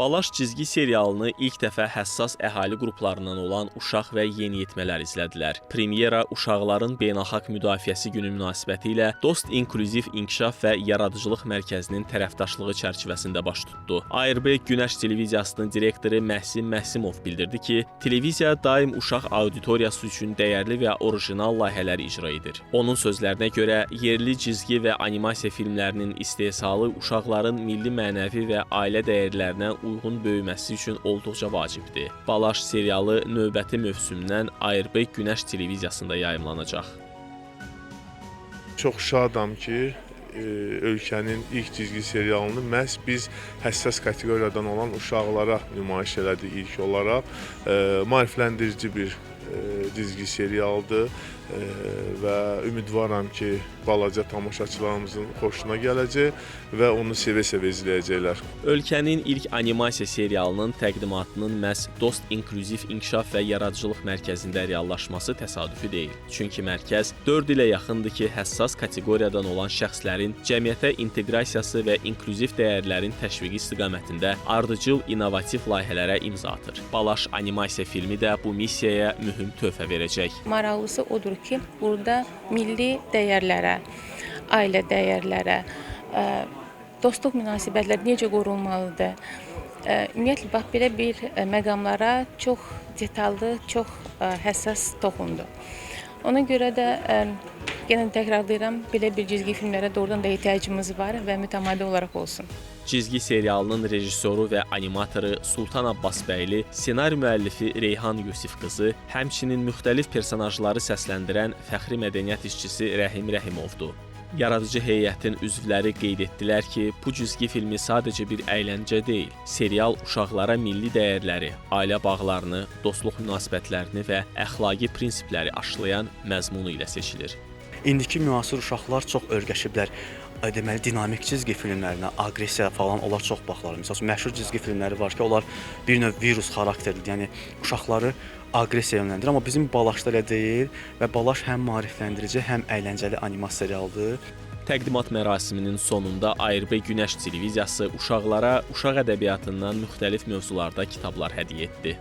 Balaş cizgi serialını ilk dəfə həssas əhali qruplarından olan uşaq və yeniyetmələr izlədilər. Premyera Uşaqların Beynəlxalq Müdafiəsi Günü münasibətilə Dost İnklüziv İnkişaf və Yaradıcılıq Mərkəzinin tərəfdaşlığı çərçivəsində baş tutdu. ARB Günəş Televiziyasının direktoru Məhsin Məhsimov bildirdi ki, televiziya daim uşaq auditoriyası üçün dəyərli və orijinal layihələri icra edir. Onun sözlərinə görə, yerli cizgi və animasiya filmlərinin istehsalı uşaqların milli, mənəvi və ailə dəyərlərinə uyğun böyüməsi üçün olduqca vacibdir. Balaş serialı növbəti mövsümdən ARB Günəş Televiziyasında yayımlanacaq. Çox şadam ki, ölkənin ilk cizgi serialını məhz biz həssas kateqoriyadan olan uşaqlara nümayiş elədik ilk olaraq. Maarifləndirici bir cizgi serialdır və ümidvaram ki, balaca tamaşaçılarımızın xoşuna gələcək və onu sevə-sevə izləyəcəklər. Ölkənin ilk animasiya serialının təqdimatının məhz Dost İnklüziv İnkişaf və Yaradıcılıq Mərkəzində reallaşması təsadüfi deyil. Çünki mərkəz 4 ilə yaxındır ki, həssas kateqoriyadan olan şəxslərin cəmiyyətə inteqrasiyası və inklüziv dəyərlərin təşviqi istiqamətində ardıcıl innovativ layihələrə imza atır. Balaş animasiya filmi də bu missiyaya mühüm töhfə verəcək. Maraqlısı odur ki, burada milli dəyərlərə, ailə dəyərlərə, dostluq münasibətləri necə qorunmalıdır, ümumiyyətlə bax belə bir məqamlara çox detallı, çox həssas toxundu. Ona görə də yenə təkrarlayıram, belə bir cizgi filmlərə doğrudan da ehtiyacımız var və mütəmadi olaraq olsun. Cizgi serialının rejissoru və animatoru Sultan Abbasbəyli, ssenari müəllifi Reyhan Yusif qızı, həmçinin müxtəlif personajları səsləndirən fəxri mədəniyyət işçisi Rəhim Rəhimovdur. Yaradıcı heyətin üzvləri qeyd etdilər ki, bu cizgi filmi sadəcə bir əyləncə deyil, serial uşaqlara milli dəyərləri, ailə bağlarını, dostluq münasibətlərini və əxlaqi prinsipləri aşılayan məzmunu ilə seçilir. İndiki müasir uşaqlar çox öyrəşiblər. Deməli, dinamik cizgi filmlərinə, aqressiya falan onlar çox baxırlar. Məsəl üçün, məşhur cizgi filmləri var ki, onlar bir növ virus xarakterlidir. Yəni uşaqları aqressiya yönləndirir, amma bizim Balaşda elə deyil və Balaş həm maarifləndirici, həm əyləncəli animasiya serialıdır. Təqdimat mərasiminin sonunda ARB Günəş Televiziyası uşaqlara uşaq ədəbiyyatından müxtəlif mövzularda kitablar hədiyyə etdi.